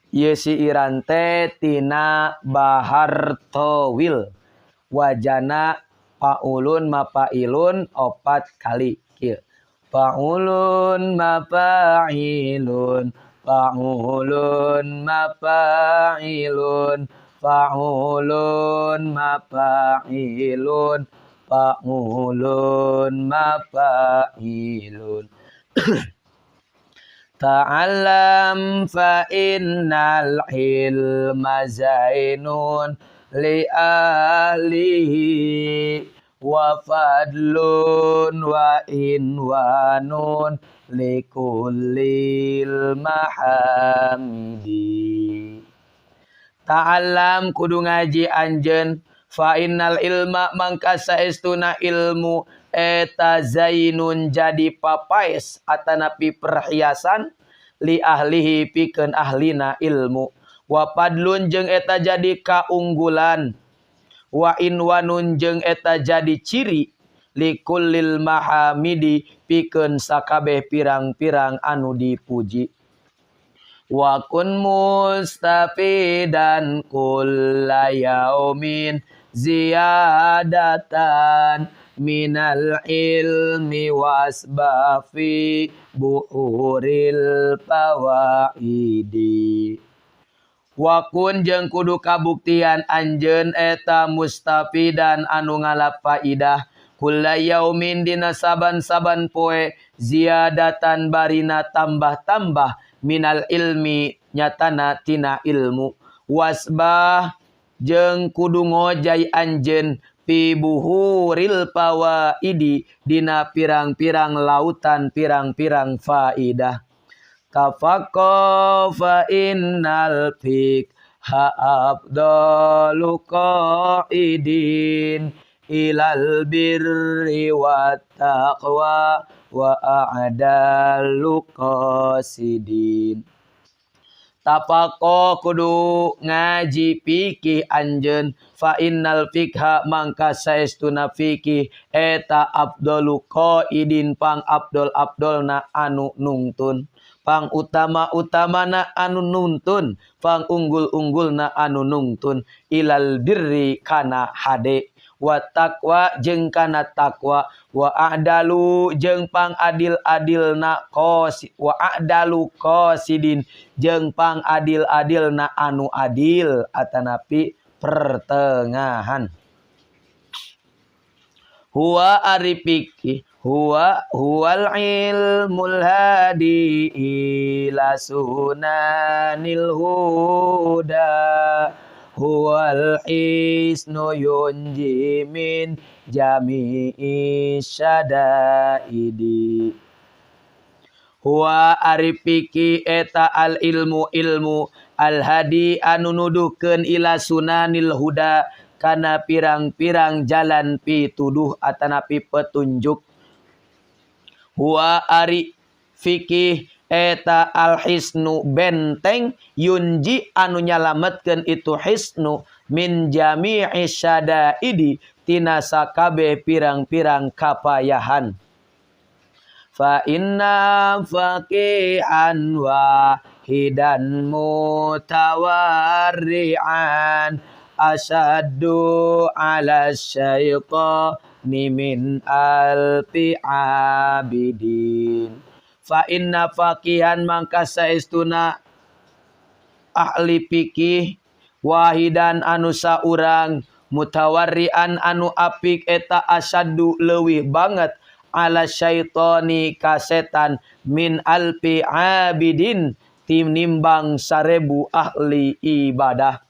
Ieu siiran teh tina bahar towil, wajana paulun mapailun opat kali kieu: paulun mapailun, paulun mapailun, paulun mapailun, paulun mapailun. Ta'allam fa innal ilma zainun li ahlihi wa fadlun wa inwanun likullil mahamidi. Ta'allam kudu ngaji anjeun, fa innal ilma mangka saestuna ilmu eta zainun jadi papaes atanapi perhiasan, li ahlihi pikeun ahlina ilmu, wa fadlun jeung eta jadi kaunggulan, wa inwanun jeung eta jadi ciri, likullil mahamidi pikeun sakabeh pirang-pirang anu dipuji. Wa kun mustafidan kulla yaumin ziyadatan minal ilmi wasbafi buhuril fawaidi. Wakun jeung kudu kabuktian anjeun eta mustafidan anu ngalap faidah, kulla yaumin dina saban-saban poe, ziyadatan barina tambah-tambah, minal ilmi nyatana tina ilmu, wasbah jeung kudu ngojay anjeun, fi buhuril fawaidi dina pirang-pirang lautan pirang-pirang faidah. Tafaqqa fa innal fiqha afdalu qaidin ilal birri wat taqwa wa a'dalu qasidin. Tafaqqa kudu ngaji fikih anjeun, fa innal fikha mangka saestuna fikih eta afdalu qaidin pang afdol afdolna anu nungtun, pang utama utamana anu nuntun, pang unggul unggulna anu nungtun, ilal birri kana hade, wa taqwa jeung kana taqwa, wa a'dalu jeung pang adil-adilna qasi, wa a'dalu qasidin jeung pang adil-adilna anu adil atanapi pertengahan. Huwa ari fikih huwa huwal ilmul hadi ila sunanil huda huwal hisnu yunji min jami'i syadaidi. Huwa ari fikih eta al ilmu ilmu al hadi anu nuduhkeun ila sunanil huda kana pirang-pirang jalan pituduh atanapi petunjuk. Huwa ari fikih eta al hisnu benteng yunji anu nyalametkeun itu hisnu min jami'i syadaidi tina sakabeh pirang-pirang kapayahan. Fa inna faqihan wahidan mutawarri'an asyaddu ala syaitani min alfi abidin. Fa inna faqihan mangka saestuna ahli fikih wahidan anu saurang mutawarrian anu apik eta asyaddu leuwih banget ala syaitani ka setan min alfi abidin tinimbang 1000 ahli ibadah.